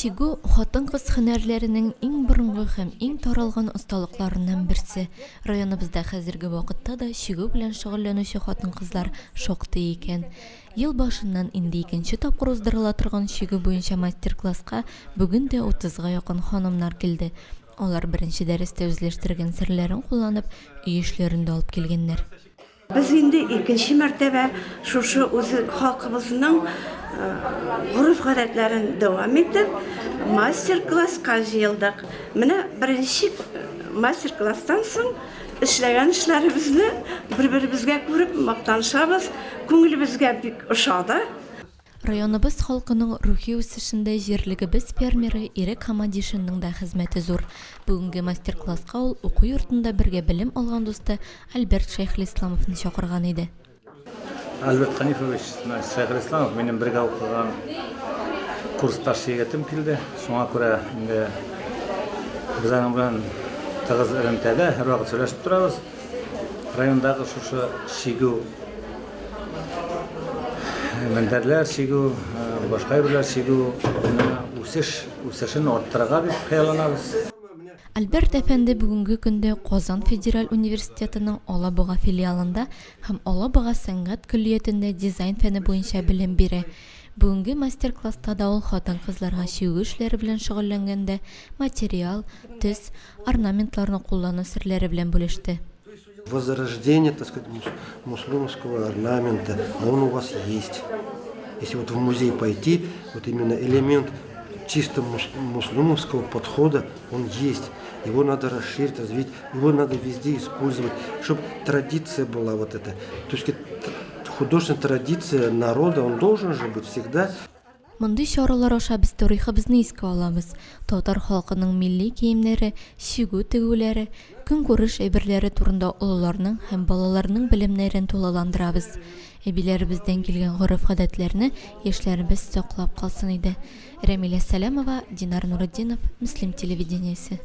Чигү, хатын-кыз һөнәрләренең иң борынгы һәм иң таралган осталыкларыннан берсе. Районыбызда хәзерге вакытта да чигү белән шөгыльләнүче хатын-кызлар шактый икән. Ел башыннан инде икенче тапкыр уздырыла торган чигү буенча мастер-класска бүген дә утызга якын ханымнар килде. Алар беренче дәрестә үзләштергән серләрен кулланып, өй эшләрен дә алып килгәннәр. Без инде икенче мәртәбә шушы үзе халкыбызның гореф-гадәтләрен дәвам итеп, мастер-класска җыелдык. Менә беренче мастер-класстан соң эшләгән эшләребезне бер-беребезгә күреп мактанышабыз. Күңелебезгә бик ошады. Районыбыз халкының рухи үсешендә җирлегебез фермеры Ирек Хамадишинның да хезмәте зур. Бүгенге мастер-класска ул уку йортында бергә белем алган дусты Альберт Шәйхелисламовны чакырган иде. Альберт Хәнифович Шәйхелисламов минем бергә укыган курсташ егетем килде. Шуңа күрә инде без аның белән тыгыз элемтәдә, һәрвакыт сөйләшеп торабыз. Райондагы шушы чигү мендәрләр чигү, башка әйберләр чигү үсеш, үсешен арттырырга дип хыялланабыз. Альберт әфәнде бүгенге көндә Казан федераль университетының Алабуга филиалында һәм Алабуга сәнгать көллиятендә дизайн фәне буенча белем бирә. Бүгенге мастер-класста да ул хатын-кызларга чигү эшләре белән шөгыльләнгәндә материал, төс, орнаментларны куллану серләре белән бүлеште. Возрождение, так сказать, муслимовского орнамента, а он у вас есть. Если вот в музей пойти, вот именно элемент чисто муслимовского подхода, он есть. Его надо расширить, развить, его надо везде использовать, чтобы традиция была вот эта. То есть художественная традиция народа, он должен же быть всегда. Мондый чаралар аша без тарихыбызны искә алабыз, татар халкының милли киемнәре, чигү-тегүләре, көнкүреш әйберләре турында олыларның һәм балаларның белемнәрен тулыландырабыз. Әбиләребездән килгән гореф-гадәтләрне яшьләребез саклап калсын иде. Рәмилә Сәләмова, Динар Нуретдинов, Мөслим телевидениесе.